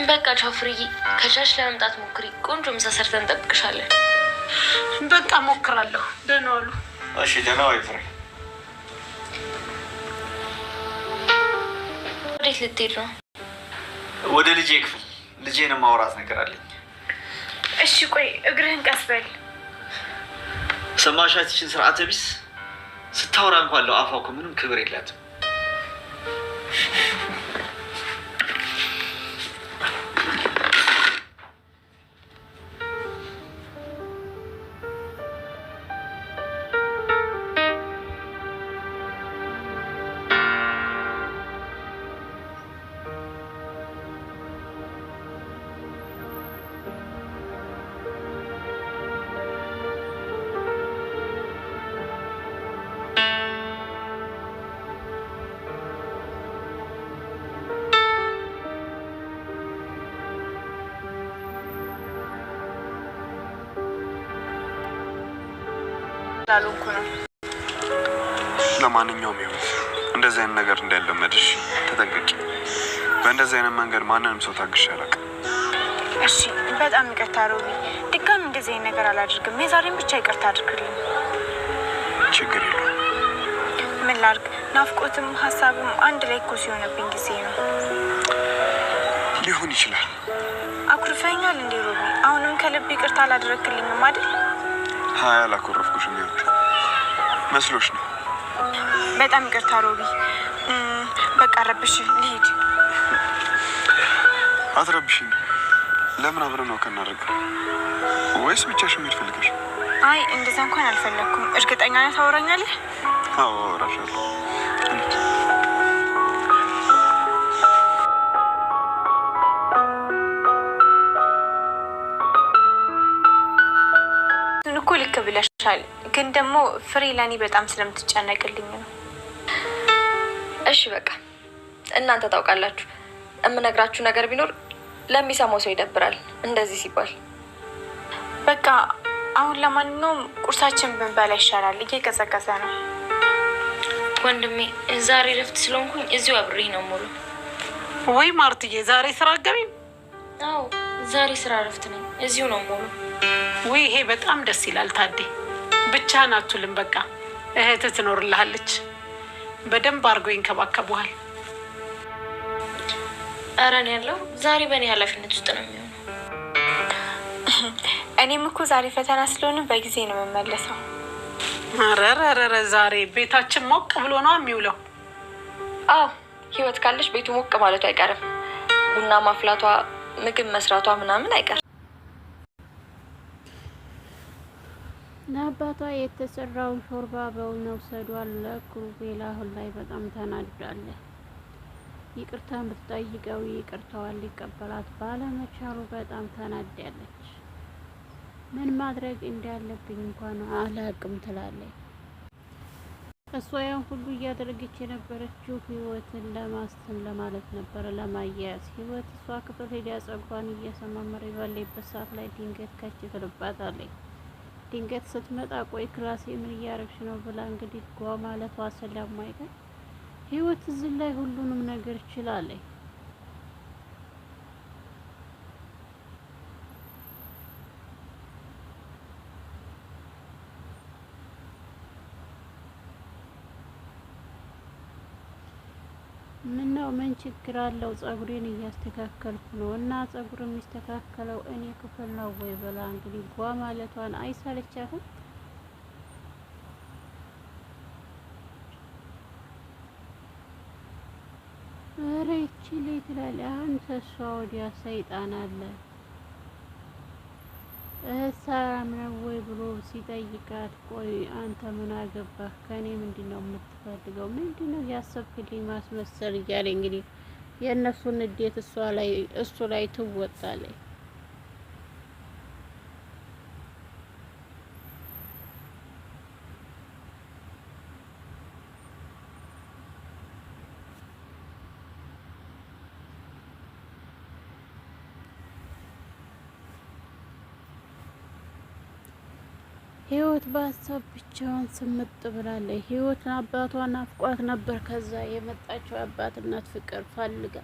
በቃ ቻው ፍርዬ፣ ከቻልሽ ለመምጣት ሞክሪ። ቆንጆ ምሳ ሰርተን እንጠብቅሻለን። በቃ ሞክራለሁ። ደህና ዋሉ። እሺ ደህና ዋይ ፍሬ። ወዴት ልትሄድ ነው? ወደ ልጄ ክፍል፣ ልጄን ማውራት ነገር አለኝ። እሺ ቆይ እግርህን ቀስ በል። ሰማሻችን? ስርዓተ ቢስ ስታወራ እንኳን ለአፏ እኮ ምንም ክብር የላትም። ላልሆንኩ ነው። ለማንኛውም ይሁን እንደዚህ አይነት ነገር እንዳይለመድሽ ተጠንቀቂ። በእንደዚህ አይነት መንገድ ማንንም ሰው ታግሼ አላውቅም። እሺ በጣም ይቅርታ ሮቢ፣ ድጋሚ እንደዚህ አይነት ነገር አላደርግም። የዛሬን ብቻ ይቅርታ አድርግልኝ። ችግር የለውም። ምን ላድርግ፣ ናፍቆትም ሀሳብም አንድ ላይ እኮ ሲሆንብኝ ጊዜ ነው። ሊሆን ይችላል። አኩርፈኛል እንዴ ሮቢ? አሁንም ከልብ ይቅርታ አላደረግክልኝም አይደል? ሀያ አላኮረፍኩሽም። ይሁን መስሎሽ ነው። በጣም ይቅርታ ሮቢ። በቃ ረብሽ፣ ልሂድ። አትረብሽኝ። ለምን አብረን walk እናደርግ? ወይስ ብቻሽን መሄድ ፈልገሽ? አይ እንደዛ እንኳን አልፈለግኩም። እርግጠኛ ነህ ታወራኛለህ? አዎ አወራሻለሁ። እንሂድ። እሱን እኮ ልክ ብለሻል፣ ግን ደግሞ ፍሬ ለእኔ በጣም ስለምትጨነቅልኝ ነው። እሺ በቃ እናንተ ታውቃላችሁ። የምነግራችሁ ነገር ቢኖር ለሚሰማው ሰው ይደብራል እንደዚህ ሲባል። በቃ አሁን ለማንኛውም ቁርሳችን ብንበላ ይሻላል፣ እየቀዘቀዘ ነው። ወንድሜ ዛሬ ረፍት ስለሆንኩኝ እዚሁ አብሬ ነው ሙሉ። ወይ ማርትዬ፣ ዛሬ ስራ አትገቢም? አዎ ዛሬ ስራ ረፍት ነኝ፣ እዚሁ ነው ሙሉ። ውይ ይሄ በጣም ደስ ይላል። ታዴ ብቻህን አትውልም። በቃ እህትህ ትኖርልሃለች። በደንብ አድርገው ይንከባከቡሃል። ኧረ እኔ ያለው ዛሬ በእኔ ኃላፊነት ውስጥ ነው የሚሆነው። እኔም እኮ ዛሬ ፈተና ስለሆነ በጊዜ ነው የምመለሰው። ኧረ ዛሬ ቤታችን ሞቅ ብሎ ነው የሚውለው። አዎ ህይወት ካለች ቤቱ ሞቅ ማለቱ አይቀርም። ቡና ማፍላቷ፣ ምግብ መስራቷ ምናምን አይቀርም። ለአባቷ የተሰራውን ሾርባ በመውሰዷ ለክሩቤል አሁን ላይ በጣም ተናዳለች። ይቅርታን ብትጠይቀው ይቅርታዋን ሊቀበላት ባለመቻሉ በጣም ተናዳለች። ምን ማድረግ እንዳለብኝ እንኳን አላቅም ትላለች። እሷ ያን ሁሉ እያደረገች የነበረችው ህይወትን ለማስትን ለማለት ነበረ፣ ለማያያዝ። ህይወት እሷ ክፍል ሄዳ ጸጉሯን እያሰማመረ ባለበት ሰዓት ላይ ድንገት ከች ትልባታለች። ድንገት ስትመጣ ቆይ ክላሴ ምን እያረግሽ ነው ብላ እንግዲህ ጓ ማለቷ ስለማይቀር ህይወት እዚህ ላይ ሁሉንም ነገር ችላለች። ምነው ምን ችግር አለው? ጸጉሬን እያስተካከልኩ ነው እና ጸጉር የሚስተካከለው እኔ ክፍል ነው ወይ ብላ እንግዲህ ጓ ማለቷን አይሰለቻትም። ኧረ ይቺ ልጅ ትላለች። አሁን ተሷ ወዲያ ሰይጣን አለ። እህት ሰላም ነው ወይ ብሎ ሲጠይቃት፣ ቆይ አንተ ምን አገባህ? ከእኔ ምንድን ነው የምትፈልገው? ምንድን ነው ያሰብክልኝ ማስመሰል? እያለ እንግዲህ የእነሱን ንዴት እሷ ላይ እሱ ላይ ትወጣለች። ህይወት በሀሳብ ብቻዋን ስምጥ ብላለች። ህይወት አባቷ ናፍቋት ነበር። ከዛ የመጣችው አባትነት ፍቅር ፈልጋ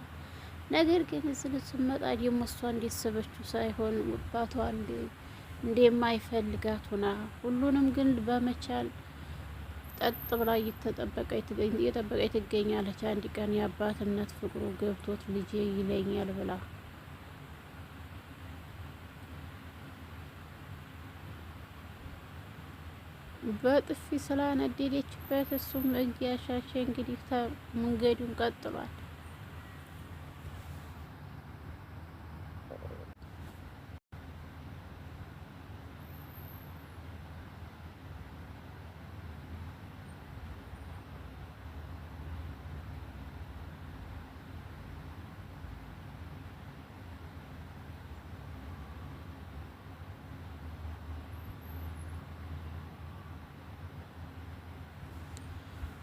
ነገር ግን እዚህ ስትመጣ ደግሞ እሷ እንደሰበችው ሳይሆን አባቷ እንደማይፈልጋት ሆና ሁሉንም ግን በመቻል ጠጥ ብላ እየጠበቀች ትገኛለች። አንድ ቀን የአባትነት ፍቅሩ ገብቶት ልጄ ይለኛል ብላ በጥፊ ስላነደደችበት እሱም እያሻሸ እንግዲህ መንገዱን ቀጥሏል።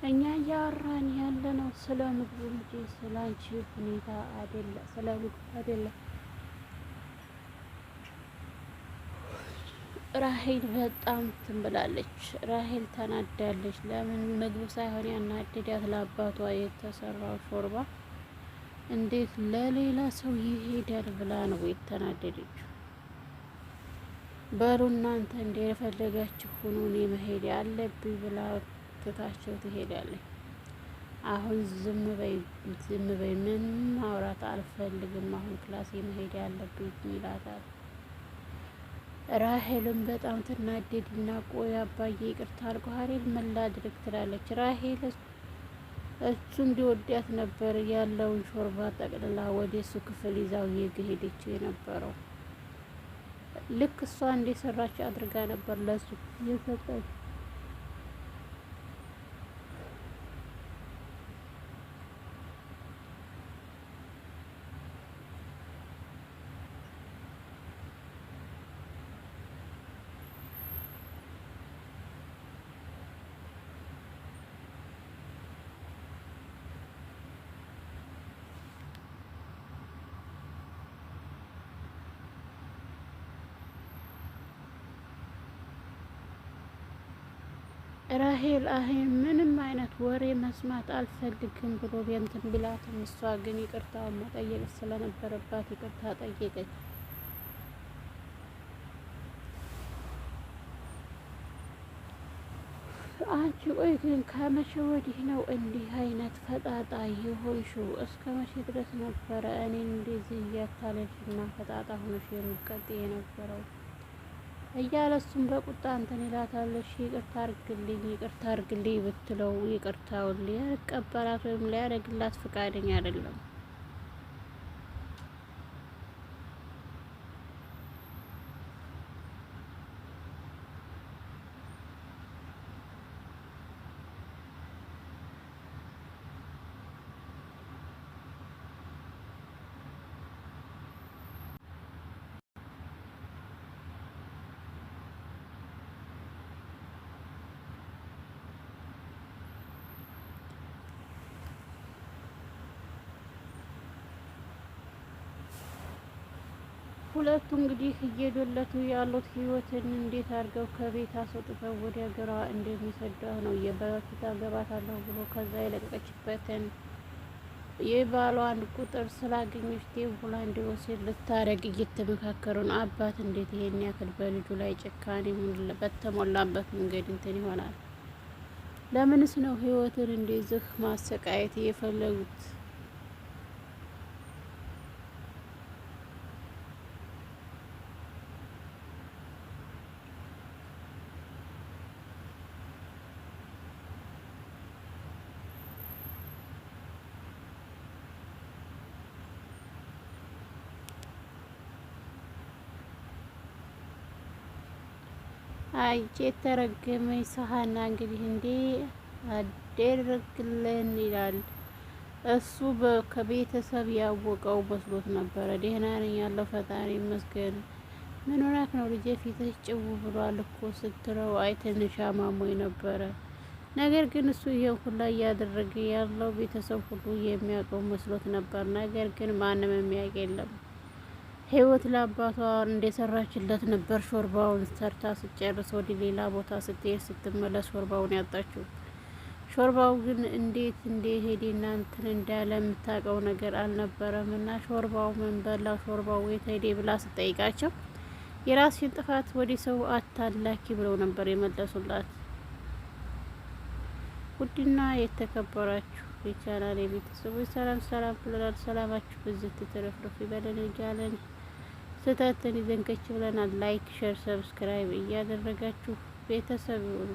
እኛ እያወራን ያለነው ስለ ምግቡ እንጂ ስለ አንቺ ሁኔታ አይደለም፣ ስለ ምግቡ አይደለም። ራሄል በጣም ትንብላለች። ራሄል ተናዳለች። ለምን ምግቡ ሳይሆን ያናደዳት ለአባቷ የተሰራው ሾርባ እንዴት ለሌላ ሰው ይሄዳል ብላ ነው የተናደደችው። በሉ እናንተ እንደፈለጋችሁ ሁኑ፣ እኔ መሄድ አለብኝ ብላ ትታቸው ትሄዳለች። አሁን ዝም በይ ዝም በይ፣ ምን ማውራት አልፈልግም፣ አሁን ክላሴ መሄድ ያለብኝ ይላታል። ራሄልም በጣም ትናደድና ቆይ አባዬ ይቅርታ አድርጎ ሀሬል ምን ላድርግ ትላለች። ራሄል እሱ እንዲወዳት ነበር ያለውን ሾርባ ጠቅልላ ወደ እሱ ክፍል ይዛው እየሄደችው የነበረው። ልክ እሷ እንደሰራች አድርጋ ነበር ለሱ የሰጠች። ራሄል አሁን ምንም አይነት ወሬ መስማት አልፈልግም ብሎ ቤንትን ቢላትም እሷ ግን ይቅርታውን መጠየቅ ስለነበረባት ይቅርታ ጠየቀች። አንቺ ቆይ ግን ከመቼ ወዲህ ነው እንዲህ አይነት ፈጣጣ የሆንሽው? እስከ መቼ ድረስ ነበረ እኔን እንደዚህ እያታለልሽና ፈጣጣ ሆነሽ የምትቀጥይ የነበረው እያለ እሱም በቁጣ እንትን ይላታል። እሺ ይቅርታ አድርግልኝ ይቅርታ አድርግልኝ ብትለው ይቅርታውን ሊያቀበላት ወይም ሊያደርግላት ፈቃደኛ አይደለም። ሁለቱ እንግዲህ እየዶለቱ ያሉት ህይወትን እንዴት አድርገው ከቤት አስወጥተው ወደ ሀገሯ እንደሚሰዷት ነው። የበፊት አገባታለሁ ብሎ ከዛ የለቀቀችበትን የባሏን ቁጥር ስላገኘች ደውላ እንዲወስድ ልታረግ እየተመካከሩ ነው። አባት እንዴት ይሄን ያክል በልጁ ላይ ጭካኔ በተሞላበት መንገድ እንትን ይሆናል? ለምንስ ነው ህይወትን እንደዚህ ማሰቃየት የፈለጉት? አይቼ የተረገመኝ ሰሀና እንግዲህ እንዴ አደረግልን ይላል። እሱ ከቤተሰብ ያወቀው መስሎት ነበረ። ደህና ነኝ ያለው ፈጣሪ ይመስገን። ምን ሆነህ ነው ልጄ ፊትህ ጭው ብሏል እኮ ስትለው አይ ትንሽ አማሞኝ ነበረ። ነገር ግን እሱ ይሄን ሁላ እያደረገ ያለው ቤተሰብ ሁሉ የሚያውቀው መስሎት ነበር። ነገር ግን ማንም የሚያውቅ የለም። ህይወት ለአባቷ እንደሰራችለት ነበር። ሾርባውን ሰርታ ስጨርስ ወደ ሌላ ቦታ ስትሄድ ስትመለስ ሾርባውን ያጣችው። ሾርባው ግን እንዴት እንደሄደ እናንትን እንዳለ የምታውቀው ነገር አልነበረም። እና ሾርባው ምን በላው፣ ሾርባው የት ሄደ ብላ ስጠይቃቸው የራስሽን ጥፋት ወደ ሰው አታላኪ ብለው ነበር የመለሱላት። ውድና የተከበራችሁ የቻናል የቤተሰቦች ሰላም ሰላም ብለናል። ሰላማችሁ ብዝት ትርፍርፍ ይበለን እያለን ስህተትን ይዘን ከች ብለናል። Like፣ share፣ subscribe እያደረጋችሁ ቤተሰብ ይሁኑ።